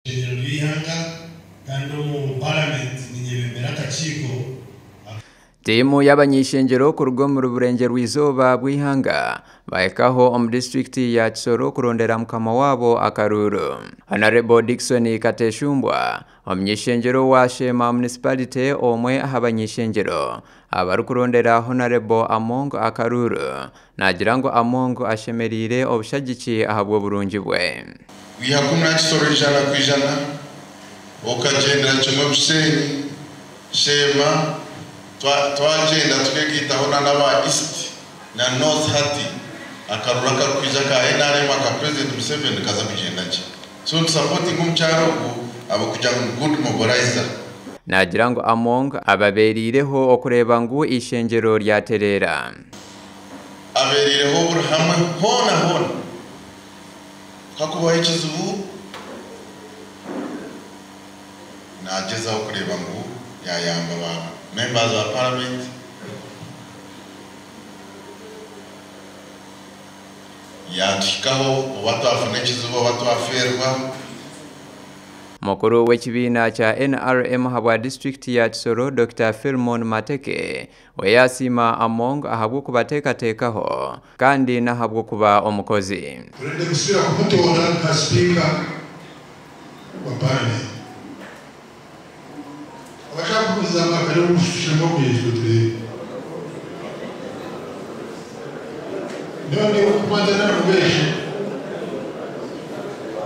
Eishengyero ry'eihanga kandi omu Paramenti ninyebembera akakiiko aka. Tiimu y'abany'eishengyero kuruga omuri Burengyerwa-izooba bw'eihanga bahikaho omu disiturikiti ya Kisoro kurondera mukama waabo akaruuru. Honarebo Dickson Kateshumbwa, omuny'eishengyero wa Sheema Municipality omwe aha bany'eishengyero abarikurondera Honarebo Among akaruuru, Naagira ngu Among ashemereire obushagiki ahabw'oburungi bwe. Wiha kumwe Kisoro 100%, okagyendera kimwe Bushenyi, Sheema, twagyenda tukegaitaho na n'aba East na North hati akaruru akarikwija aka nrm aka President Museveni nikaza kugyenda gye. So nitusapootinga omukyara ogu ahabw'okugira ngu ni good mobilizer. Naagira ngu Among ababeereireho okureeba ngu eishengyero ryatereera. Abeereireho buri hamwe hoona hoona. Hakubaho ekizibu, naagyezaho kureeba ngu yaayamba ba members ba parliament. Yaatuhikaho oba twafuna ekizibu oba twafeerwa. Mukuru w'ekibiina kya NRM ahabwa disiturikiti ya Kisoro, Dokita Philemon Mateke, We yaasiima Among ahabw'okubateekateekaho kandi n'ahabw'okuba omukozi. Turenda kusubira kumutoora nka sipiika wa paramenti. Abashaka kugumizamu akarimu tushyiremu omwihito tureebe. Nyowe ndi ow'okubanza naramubeshe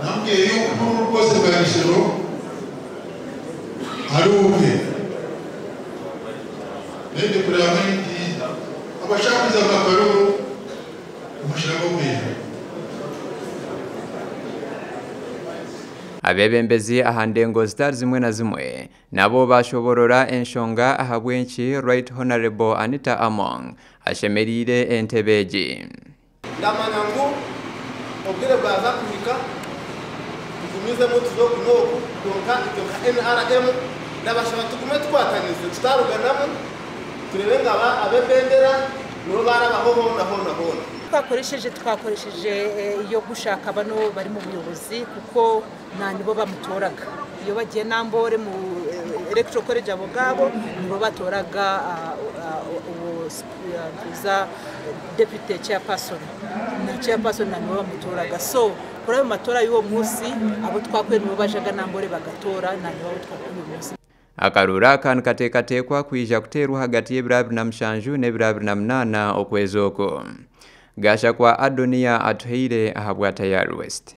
namubwire yuko obururu bwose bwa Kisoro ari obwe. Nende kureba nti abashaka kuza omu karuru omushiremu omwihito. Abeebembezi aha ndengo zitari zimwe na zimwe nabo baashoboorora enshonga ahabw'enki Right Honourable Anita Among ashemereire entebe egi. Ndamanya ngu obwire bwaza kuhika tugumizemu tuze oku n'oku kwonka itwe nka NRM ndabashaba tugume tukwataniise tutaruganamu turebe ngu aba ab'ebendera nibo barabaho hoona hoona hoona. Twakoresheje twakoresheje ey'ogushaka bano bari mu buyobozi kuko na nibo bamutoraga iyo bagiye Namboole mu electoral college abo ngabo nibo batoraga uwo ntuza deputy chairperson na chairperson na nibo bamutoraga so kuri ayo matora y'uwo munsi abo twakuye nibo bajaga Namboole bagatora na nibo abo twakuye uyu munsi. Akaruuru aka nikateekateekwa kwija kuteerwa ahagati y'ebiro 27 n'ebiro 28 okwezi oku. Gashakwa Adoniya Atuhaire ahabwa Tayari West.